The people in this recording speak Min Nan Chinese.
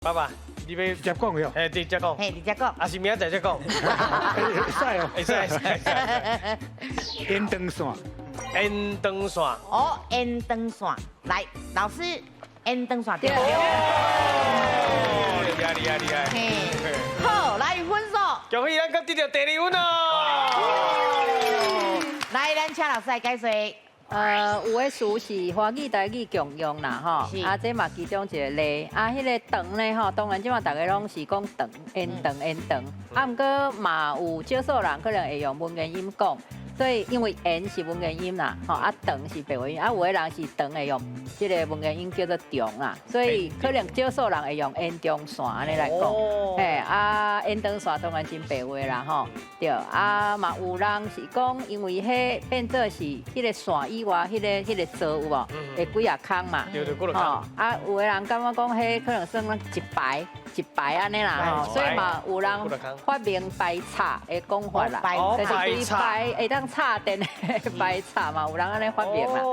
爸爸，你欲直接講喲。嘿，直接講。嘿，直接講。啊是明仔載才講。會使哦。會使會使會使。延長線。延長線。哦，延長線，來，老師，延長線對。哦，厲害厲害厲害。嘿，好，來分數。恭喜咱閣得著第二分哦。來，咱請老師來解說。有的詞是華語、台語共用啦，吼，啊，這嘛其中一個例。啊，彼個長呢，吼，當然這馬逐家攏是講長，延長、延長。啊，毋過嘛有少數人可能會用文言音講，所以因為延是文言音啦，吼，啊長是白話音，啊有的人是長會用這個文言音叫做長啦，所以可能少數人會用延長線按呢來講，嘿，啊延長線當然真白話啦，吼，對，啊嘛有人是講，因為彼變做是彼個線以外，彼個座有無？會幾仔空嘛？對對，幾落空。啊，有的人感覺講，彼可能算咱一排一排按呢啦，吼，所以嘛有人發明排插的講法啦，就是規排會當插電的排插嘛，有人按呢發明啦。